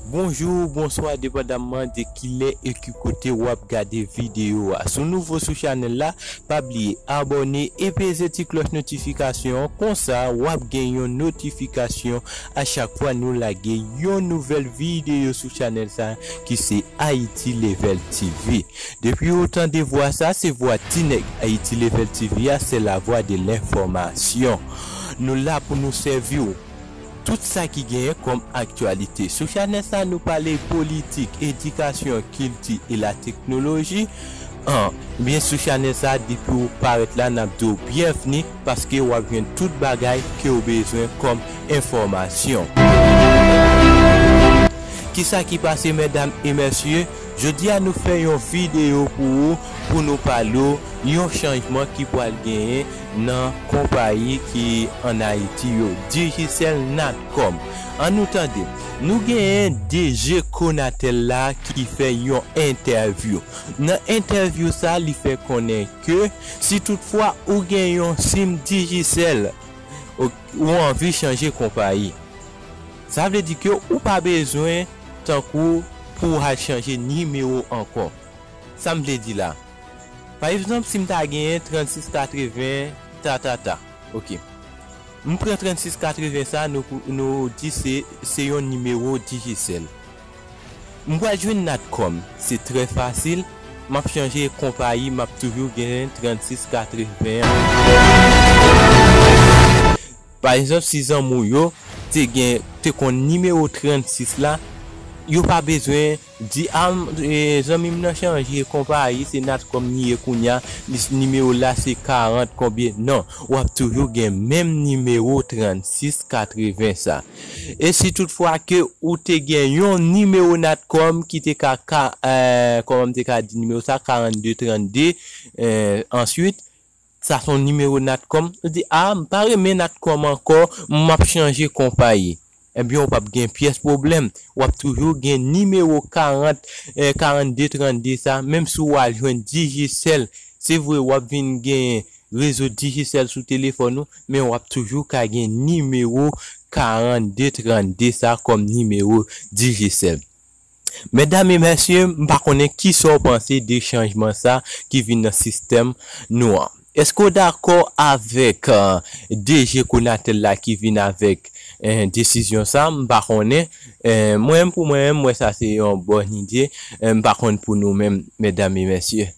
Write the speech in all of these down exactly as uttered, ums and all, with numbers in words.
Bonjou, bonswa, depandamman de kilè e ki kote w ap gade videyo a. Si w nouvo sou chanèl la, pa bliye abòne e peze ti klòch notifikasyon an, konsa w ap gen yon notifikasyon a chak fwa nou lage yon nouvèl videyo sou chanèl sa ki se Haiti Level T V. Depi ou tande vwa sa, se vwa T-Nèg. Haiti Level T V a, c'est la voix de l'information. Nou la pou nou sèvi w tout sa ki genyen kòm aktyalite. Sou chanèl sa, nou pale politik, edikasyon, kilti e la teknoloji. An, byen sou chanèl sa, depi ou parèt la, n ap di w byenvni paske w ap jwenn tout bagay ke w bezwen kòm enfòmasyon. Kisa ki pase, medam e mesye? Jodi a, nou fè yon videyo pou ou, pou nou pale w yon chanjman ki pral genyen nan konpayi ki ann Ayiti yo, Digicel Natcom. Ann nou tande, nou genyen D G Conatel la ki fè yon entèvyou. Nan entèvyou sa, li fè konnen ke si toutfwa ou gen yon sim Digicel, ou, ou anvi chanje konpayi, sa vle di ke ou pa bezwen tankou pou w al chanje nimewo ankò. Sa m vle di la, pa egzanp, si m ta genyen trannsis katreven ta, ta, ta, oke. M pran trannsis katreven sa, nou, nou di se, se yon nimewo Digicel. M pral jwenn Natcom, se trè fasil, m ap chanje konpayi, m ap toujou gen trannsis katreven an. Pa egzanp, si zanmi w yo te gen, te konn nimewo trannsis la, yo pa bezwen di, a, m, e, zanmi m nan chanje konpayi, se Natcom li ye kounye a, li, nimewo la se karant konbyen. Non, w ap toujou gen menm nimewo trannsis katreven sa. E si toutfwa ke ou te gen yon nimewo Natcom ki te ka, ka, e, kòman m te ka di nimewo sa, karannde trannde, e, answit, sa se yon nimewo Natcom, ou di, a, m pa renmen Natcom ankò, m ap chanje konpayi. Ebyen, ou p ap gen pyès pwoblèm. W ap toujou gen nimewo karant, e, karannde trannde sa, menm si w al jwenn Digicel. Se vre, w ap vin gen rezo Digicel sou telefòn ou, men w ap toujou ka gen nimewo karannde trannde sa kòm nimewo Digicel. Medam e mesye, m pa konnen kisa w panse de chanjman sa ki vin nan sistèm nou an. Èske w dakò avèk, e, D G Conatel la ki vin avèk, e, desizyon sa? M pa konnen. E, mwen, pou mwen, m wè sa se yon bòn ide. E, m pa konn pou nou menm, medam e mesye.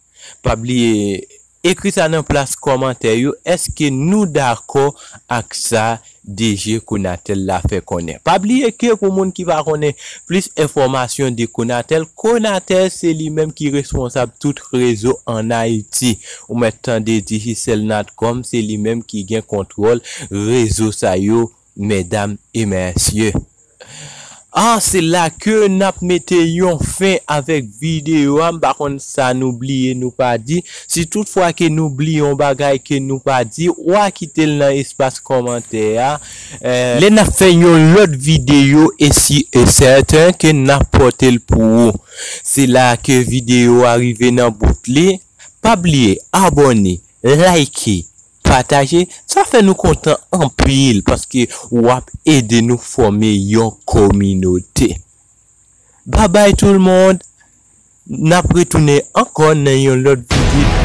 Pa bliye ekri sa nan plas kòmantè yo. Èske nou dakò ak sa D G Conatel la fè konnen? Pa bliye ke pou moun ki pa konnen plis enfòmasyon de Conatel, Conatel se li menm ki responsab tout rezo ann Ayiti. Ou mèt tande Digicel Natcom, se li menm ki gen kontwòl rezo sa yo, medam e mesye. A, se la ke n ap mete yon fen avèk videyo a. M pa konn sa nou bliye, nou pa di. Si toutfwa ke nou bliye yon bagay ke nou pa di, w a kite l nan espas kòmantè a. E, lè n ap fè yon lòt videyo, e si e sèten ke n ap pote l pou ou. Se la ke videyo a rive nan bout li. Pa bliye abòne, like, pataje, sa fè nou kontan anpil paske w ap ede nou fòme yon kominote. Babay tout moun, n ap retounen ankò nan yon lòt videyo.